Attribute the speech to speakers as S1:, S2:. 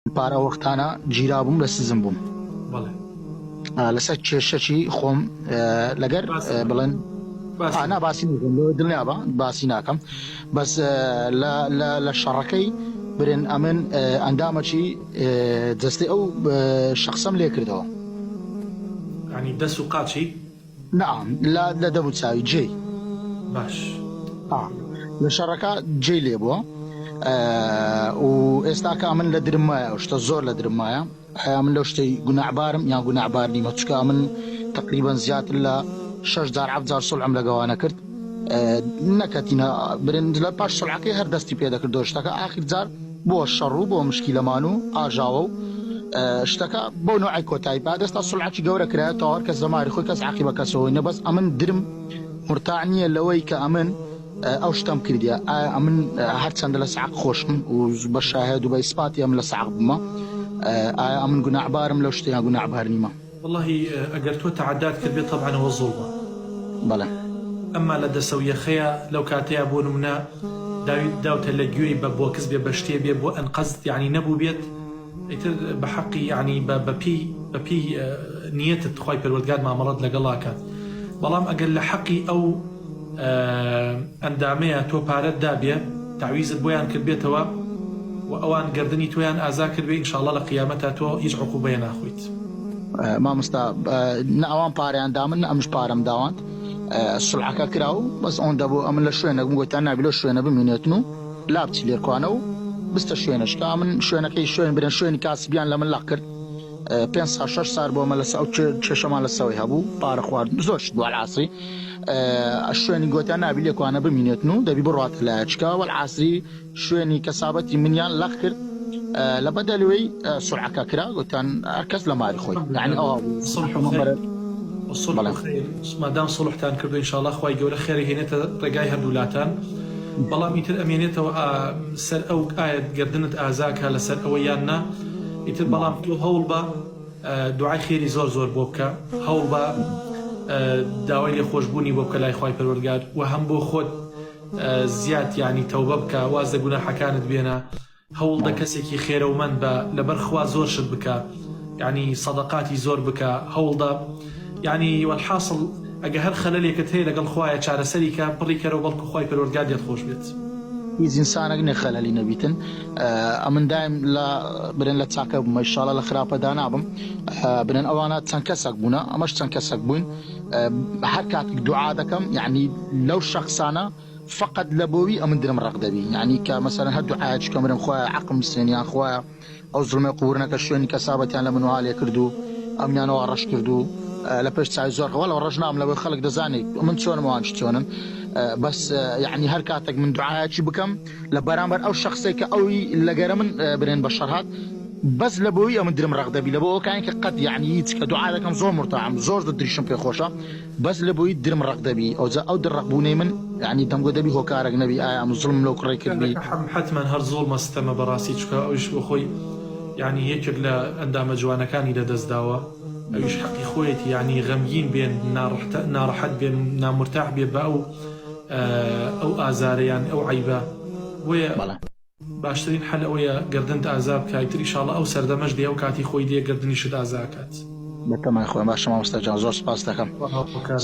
S1: پار ئەو وەختانە گیرابووم لە سزم بووم
S2: بەڵێ
S1: لەسەر کێشەکی خۆم لەگەر بڵێن نا باسی دڵنیابە باسی ناکەم بەس لە شەڕەکەی برێن ئەمن ئەندامەکی جەستەی ئەو شخصم لێ کردەوە
S2: ینی دەست و قاچی
S1: نعم لە لە دەم و چاوی جێی
S2: باش
S1: ئا لە شەڕەکە جێی لێ بووە و ئێستاکە من لە درم مایە ئەو شتە زۆر لە درم مایە ئایا من لەو شتەی گوناعبارم یان گوناعبار نیمە چونکە ئەمن تقریبا زیاتر لە شەش جار حەفت جار سوڵحم لەگەوانە کرد نەکەتینە برن لە پاش سوڵحەکەی هەر دەستی پێ دەکردەوە شتەکە ئاخیر جار بۆ شەڕ و بۆ مشکیلەمان و ئاژاوە و شتەکە بەو نوعی کۆتایی پا دەستا سوڵحەکی گەورە کرایە تا هەر کەس لە ماری خۆی کەس عەقی بە کەسەوە نیە بەس ئەمن درم مورتاع نییە لەوەی کە ئەمن ئەو شتەم کردیە ئایا ئەمن هەرچەندە لە سعق خۆشم و بە شاهێد و بە ئیسپاتی ئەم لە سعق بوومە ئایا ئەمن گوناعبارم لەو شتە یان گوناعبار نیمە؟
S2: وەڵاهی ئەگەر تۆ تەعەدات کردبێ تەبعەن ئەوە زوڵمە.
S1: بەڵێ.
S2: ئەمما لە دەسەو یەخەیا لەو کاتەیا بۆ نمونە داویت داوتە لە گوێی بە بۆکس بێ بە شتێ بێ بۆ ئەنقەست یەعنی نەبووبێت ئیتر بە حەقی یەعنی بە بە پێی بە پێی نیەتت خوای پەروەردگار مامەڵەت لەگەڵا کات بەڵام ئەگەر لە حەقی ئەو ئەندامەیە تۆ پارەت دابێ تەعویزت بۆیان کردبێتەوە و ئەوان گەردنی تۆیان ئازا کردبێ ان شاء اللە لە قیامەتا تۆ هیچ عقوبەیە ناخۆیت.
S1: مامۆستا نە ئەوان پارەیان دامن نە ئەمنش پارەم داوان سوڵحەکە کرا و بەس ئەوەندە بوو ئەمن لە شوێنێک بووم گۆتیان نابی لەو شوێنە بمینێتن و لابچی لێرکوانە و بستە شوێنەشکە ئەمن شوێنەکەی شوێن برێن شوێنی کاسبیان لە من لەق کرد پێنج سال شەش سال بۆ مە لەسە ئەو کێشەمان لەسەوەی هەبوو پارە خواردن زۆر شت بوو عاسری شوێنی گۆتیان نابی لێکوانە بمینێتن و دەبی بڕاتە لایەچکە وەلعاسری شوێنی کەسابەتی منیان لەق کرد لە بەدەلوەی سولعەکە کرا گوتیان هەر کەس لە ماری خۆی یعنی ئەوە
S2: صلح خير والصلح خير مادام صلحتان کردو ان شاء الله خوای گەورە خێری هێنێتە ڕێگای هەردوو لاتان بەڵام ئیتر ئەمێنێتەوە سەر ئەو ئایا گەردنت ئازاکە لەسەر ئەوە یان نا ئیتر بەڵام تۆ هەوڵ بە دوعای خێری زۆر زۆر بۆ بکە هەوڵ بە داوای لێخۆشبوونی بۆ بکە لای خوای پەروەردگار و هەم بۆ خۆت زیاد یانی تەوبە بکە واز لە گوناحەکانت بێنە هەوڵدە کەسێکی خێرەومەند بە لەبەر خوا زۆر شت بکە یانی سەدەقاتی زۆر بکە هەوڵدە یانی وەلحاسڵ ئەگە هەر خەلەلێکت هەیە لەگەڵ خوایە چارەسەری کە پڕی کەرەوە بەڵکو خوای پەروەردگار لێت خۆش بێت.
S1: هیچ ئینسانەک نیە خەلەلی نەبیتن ئەمن دایم لە برێن لە چاکە بوومە ئیشاڵا لە خراپەدا نابم برێن ئەوانە چەند کەسەک بوونە ئەمەش چەند کەسەک بووین هەر کاتێک دوعا دەکەم یعنی لەو شەخسانە فقط لە بۆوی ئەمن درم ڕق دەبی یعنی کە مەسەلەن هەر دوعایەکی کە مرم خوایە عەقم بسێن یان خوایە ئەو زوڵمەی قبور نەکە شوێنی کەسابەتیان لە من وا لێ کرد و ئەمنیان وا ڕەش کرد و لە پێش چاوی زۆر وەڵا ڕەش نام لەوەی خەڵک دەزانێت من چۆنم ئەوانش چۆنن بەس یعنی هەر کاتێک من دوعایەکی بکەم لە بەرامبەر ئەو شخصێک کە ئەوی لەگەرە من برێن بە شەڕ هات بەس لە بۆی ئەمن درم ڕەق دەبی لە بۆ ئەوکانی کە قەت یعنی هیچ کە دوعا دەکەم زۆر مرتاحم زۆر زۆر دریشم پێ خۆشە بەس لە بۆی درم ڕەق دەبی ئەوجا ئەو در ڕەق بوونەی من یعنی دەمگۆ دەبی هۆکارەک نەبی ئایا ئەم زوڵم لەو کوڕەی کردبی.
S2: حەتمەن هەر زوڵمە ستەمە بەڕاستی چونکە ئەویش بۆ خۆی یعنی یەکێک لە ئەندامە جوانەکانی لە دەست داوە ئەویش حەقی خۆیەتی یعنی غەمگین بێ ناڕەحەت بێ نامورتاح بێ بە ئەو ئەو ئازارە یان ئەو عەیبە بۆیە
S1: بەڵێ.
S2: باشترین حەل ئەوەیە گەردنت ئازا بکا ئیتر ئیشاڵا ئەو سەردەمەش دێ ئەو کاتی خۆی دێ گەردنیشت ئازا ئەکات.
S1: بەتەمای خۆم باشە مامۆستا گیان زۆر سوپاست دەکەم.
S2: خوا هاوکارت.